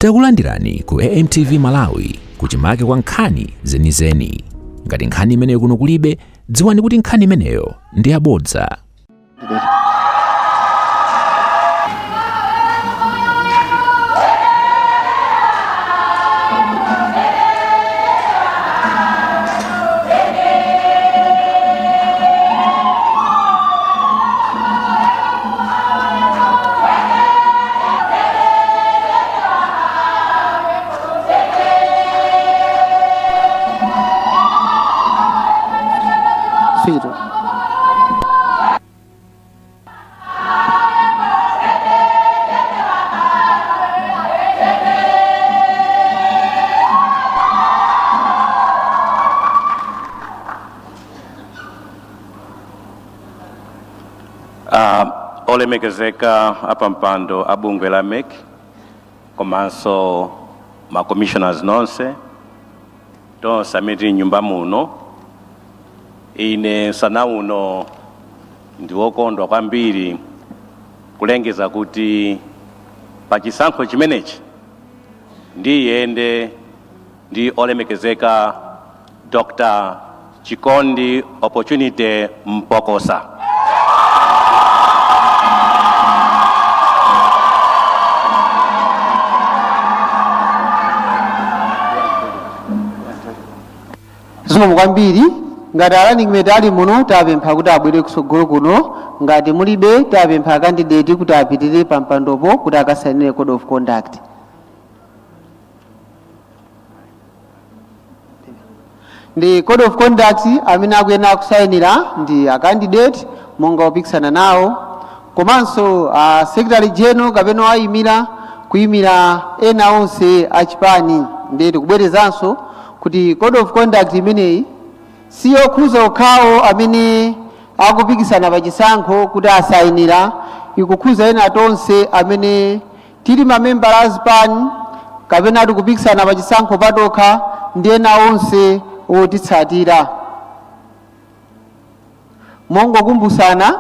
Takulandirani ku AMTV Malawi, kuchimake kwa nkhani zenizeni. Ngati nkhani imeneyo kuno kulibe, dziwani kuti nkhani imeneyo ndi yabodza. Firo. Olemekezeka apampando a bungwe la MEC komanso ma commissioners nonse, tonse amene tili nyumba muno, ine msana uno ndi wokondwa kwambiri kulengeza kuti pa chisankho chimenechi ndiyende ndi olemekezeka Dr. Chikondi Opportunity Mpokosa. Zikomo kwambiri. Ngati a running mate ali muno, tapempha kuti abwere kusogolo kuno. Ngati mulibe, tapempha candidate kuti apitirire pa mpandopo kuti akasainire code of conduct. Ndi code of conduct amene akuyenera kusayinira ndi a candidate monga opikisana nawo, komanso a secretary general kapena wayimira, kuyimira ena onse achipani. Ndi tikubwerezanso kuti code of conduct imeneyi siyokhuza okhawo amene akupikisana pa chisankho kuti asayinira, ikukhuza ena tonse amene tili mamembala a zipani kapena tikupikisana pa chisankho patokha ndi ena onse otitsatira. Mongokumbusana,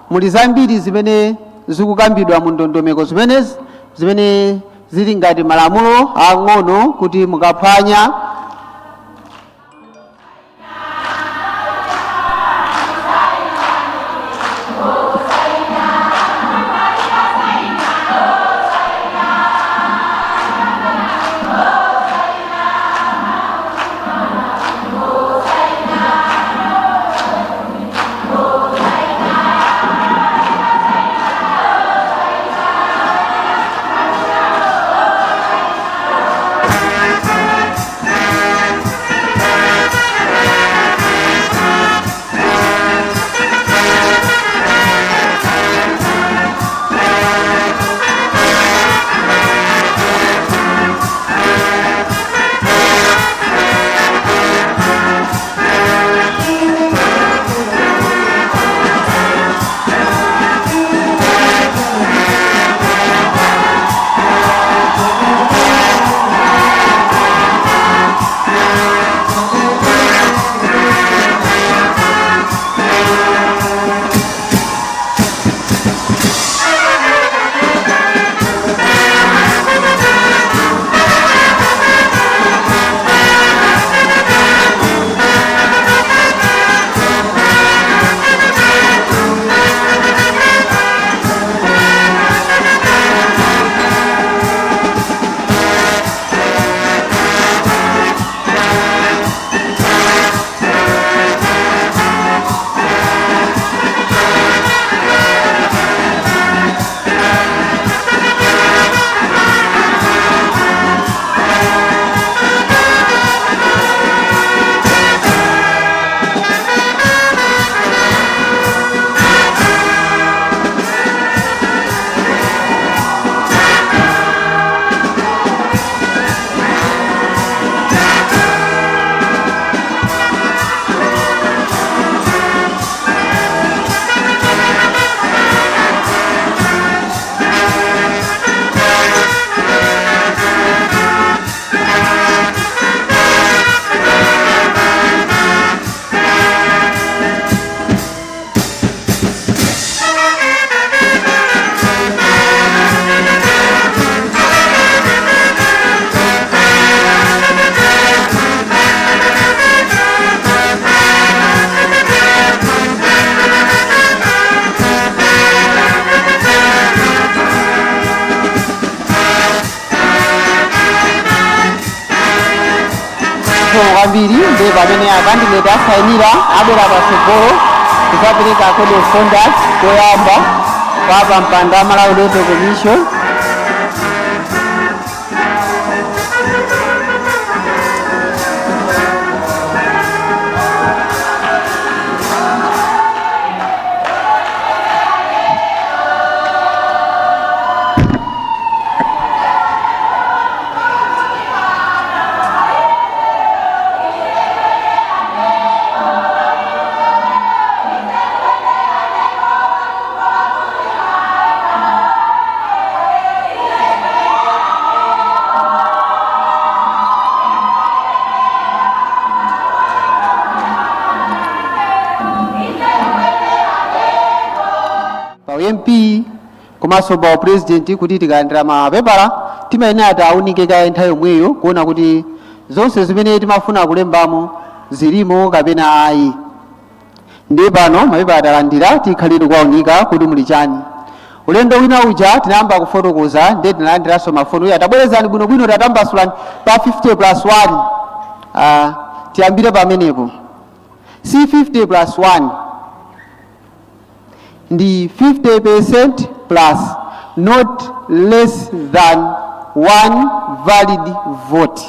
muli zambiri zimene zikukambidwa mu ndondomeko zimenezi zimene zili ngati malamulo ang'ono kuti mukaphwanya Zikomo kwambiri. Ndiye pamene a candidate asayinira, abwera patsogolo kuzapereka code of conduct koyamba kwa pampando wa Malawi Electoral Commission. Pa MP komanso pa president, kuti tikalandira mapepala timayenera tiaunike kaye nthawi yomweyo kuona kuti zonse zimene timafuna kulembamo zilimo kapena ayi. Ndiye pano mapepala talandira, tikhalire kuwaunika kuti muli chani. Ulendo wina uja tinayamba kufotokoza, ndiye tinalandiranso mafoni uya, tabwerezani bwinobwino, tatambasulani pa 50 plus 1. Tiyambire pamenepo. Si 50 plus 1, ndi 50% plus not less than one valid vote,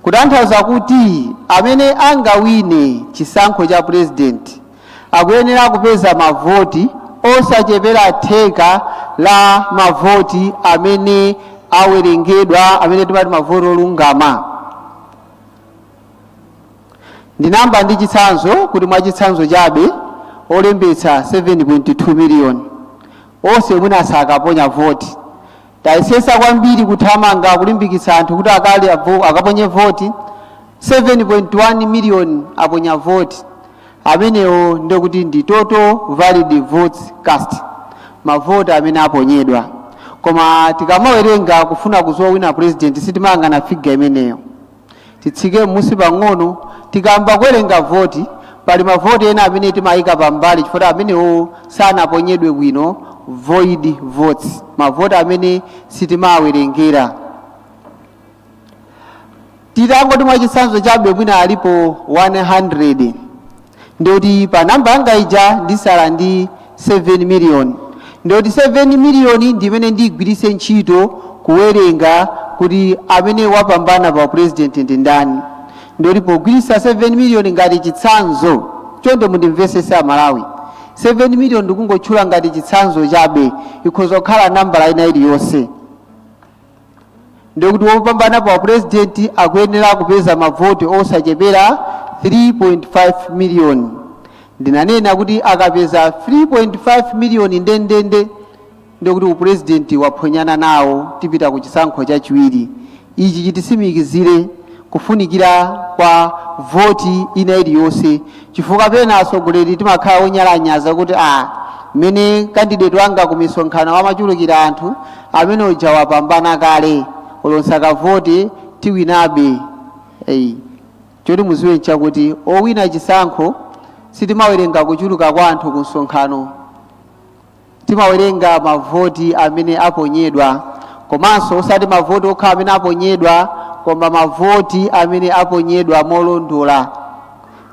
kutanthauza kuti amene angawine chisankho cha president akuyenera kupeza mavoti osachepera theka la mavoti amene awerengedwa, amene timati mavoti olungama. Ndinamba ndi chitsanzo kuti mwachitsanzo chabe, olembetsa 7.2 miliyoni onse mwina asakaponya voti. Tayesesa kwambiri kuthamanga kulimbikitsa anthu kuti akale akaponye voti. 7.1 miliyoni aponya voti, amenewo ndekuti ndi total valid votes cast, mavoti amene aponyedwa. Koma tikamawerenga kufuna kuzowa wina president, sitimayang'ana figure imeneyo. Titsike musi pang'ono. Tikamba kuwerenga voti, pali mavoti ena amene timayika pambali chifukwa amenewo sanaponyedwe bwino, void votes, mavoti amene sitimawerengera. Titangoti mwachitsanzo chabe mwina alipo 100, ndikuti pa namba yanga ija ndisala ndi 7 million. Ndikuti 7 million ndimene ndigwiritse ntchito kuwerenga kuti amene wapambana pa president ndi ndani. Ndikuti pogwiritsa 7 million ngati chitsanzo, chonde mundimvesese Amalawi, 7 million ndikungotchula ngati chitsanzo chabe, ikhoza kukhala nambala ina iliyonse. Ndikuti wopambana pa president akuyenera kupeza mavoti osachepera 3.5 million. Ndinanena kuti akapeza 3.5 million ndendende, ndikuti upresident waphonyana nawo, tipita ku chisankho chachiwiri. Ichi chitisimikizire kufunikira kwa voti ina iliyonse, chifukwa pena atsogoleri timakhala onyalanyaza kuti a mmene candidate wanga ku misonkhano amachulukira anthu, amene uja wapambana kale, olonsa kavoti tiwinabe. Ei, choti muziwe nchakuti owina chisankho sitimawerenga kuchuluka kwa anthu ku msonkhano, timawerenga mavoti amene aponyedwa, komanso osati mavoti okha amene aponyedwa, koma mavoti amene aponyedwa molondola.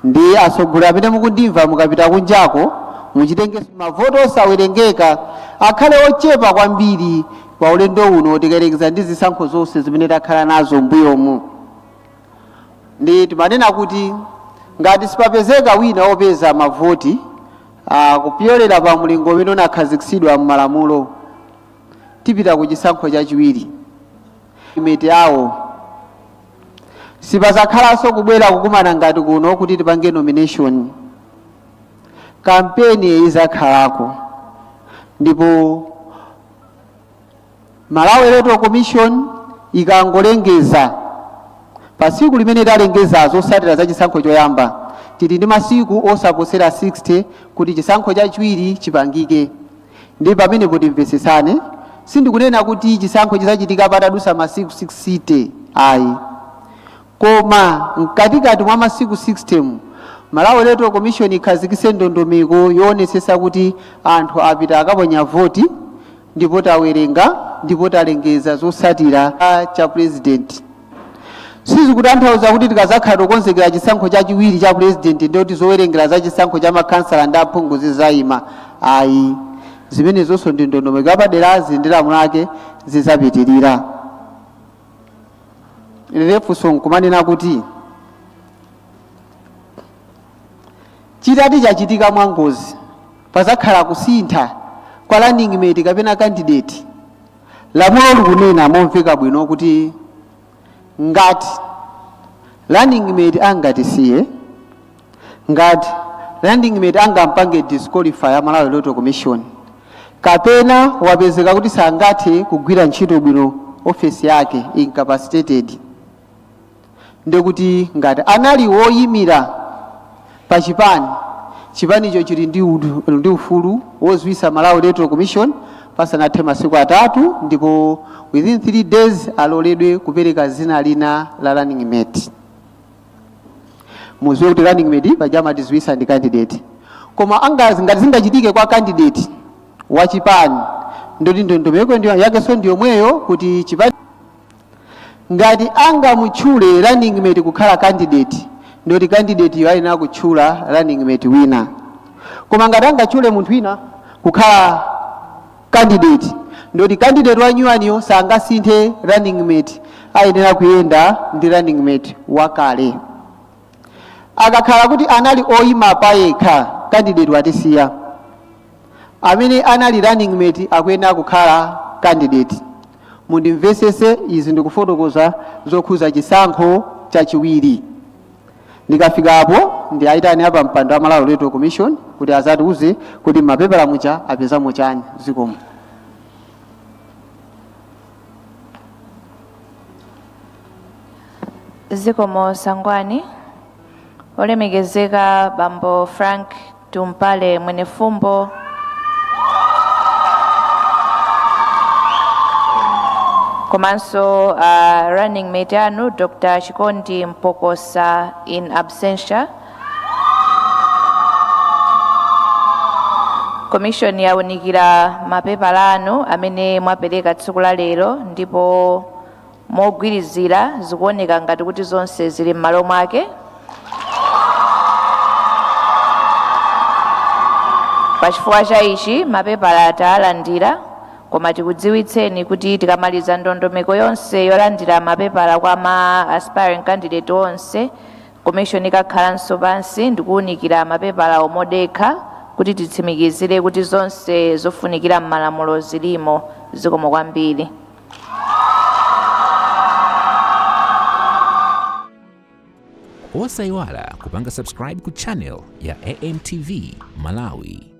Ndi atsogoleri amene mukundimva, mukapita kunjako muchitenge mavoti osawerengeka akhale ochepa kwambiri pa ulendo uno tikayerekeza ndi zisankho zonse zimene takhala nazo mbuyomu. Ndi timanena kuti ngati sipapezeka wina wopeza mavoti kupyolera pa mlingo umene unakhazikitsidwa m'malamulo, tipita ku chisankho chachiwiri. Imete awo sipazakhalanso kubwera kukumana ngati kuno kuti tipange nomination. Kampeni izakhalako, ndipo Malawi Electoral Commission ikangolengeza pa tsiku limene talengeza zotsatira za chisankho choyamba, tili ndi masiku osaposera 60 kuti chisankho chachiwiri chipangike. Ndi pamenepo timvetsetsane, sindikunena kuti chisankho chizachitika patadusa masiku 60, ayi, koma mkatikati mwa masiku 60 mu Malawi Electoral Commission ikhazikitse ndondomeko yoonetsetsa kuti anthu apita akaponya voti, ndipo tawerenga, ndipo talengeza zotsatira cha president. Sizikutanthauza kuti tikazakhala tokonzekera chisankho chachiwiri cha purezidenti ndiyoti zowerengera za chisankho cha makhansala ndi aphungu zizayima, ayi. Zimenezonso ndi ndondomeko yapadera ndi lamulo lake, zizapitirira. Funso nkumanena kuti chitati chachitika mwangozi, pazakhala kusintha kwa running mate kapena candidate, lamulo likunena momveka bwino kuti ngati running mate angatisiye, ngati running mate angampange disqualify a Malawi Electoral Commission, kapena wapezeka kuti sangathe kugwira ntchito bwino ofesi yake, incapacitated, ndekuti ngati anali woyimira pa chipani, chipanicho chili ndi ufulu wodziwitsa Malawi Electoral Commission pasanathe masiku 3, ndipo within 3 days aloledwe kupereka zina lina la running mate. Muziwe kuti running mate paja amatidziwitsa ndi candidate, koma angazi ngati zingachitike kwa candidate wa chipani, ndoti ndondomeko ndiyo yakenso ndiyomweyo, kuti chipani ngati angamutchule running mate kukhala candidate, ndoti candidate yo ayenera kutchula running mate wina. Koma ngati angatchule munthu wina kukhala candidate, ndoti candidate wa nyuwaniyo sangasinthe running mate, ayenera kuyenda ndi running mate wakale. Akakhala kuti anali oyima payekha, candidate watisiya, amene anali running mate akuyenera kukhala candidate. Mundimvesese, izi ndikufotokoza zokhuza chisankho chachiwiri. Ndikafikapo ndi ayitani apa mpando wa Malawi Electoral Commission kuti azatiuze kuti mapepala muja apezamo chani. Zikomo. Zikomo, Sangwani. Olemekezeka Bambo Frank Tumpale Mwenefumbo komanso running mate anu Dr. Chikondi Mpokosa in absentia, Commission yawunikira mapepala anu amene mwapereka tsiku la lero, ndipo mogwirizira zikuoneka ngati kuti zonse zili m'malo mwake. Pachifukwa cha ichi, mapepala tawalandira, koma tikudziwitseni kuti tikamaliza ndondomeko yonse yolandira mapepala kwa ma aspiring candidate onse, Commission ikakhalanso pansi ndikuwunikira mapepala modekha kuti titsimikizire kuti zonse zofunikira m'malamulo zilimo. Zikomo kwambiri. Osayiwala kupanga subscribe ku channel ya AMTV Malawi.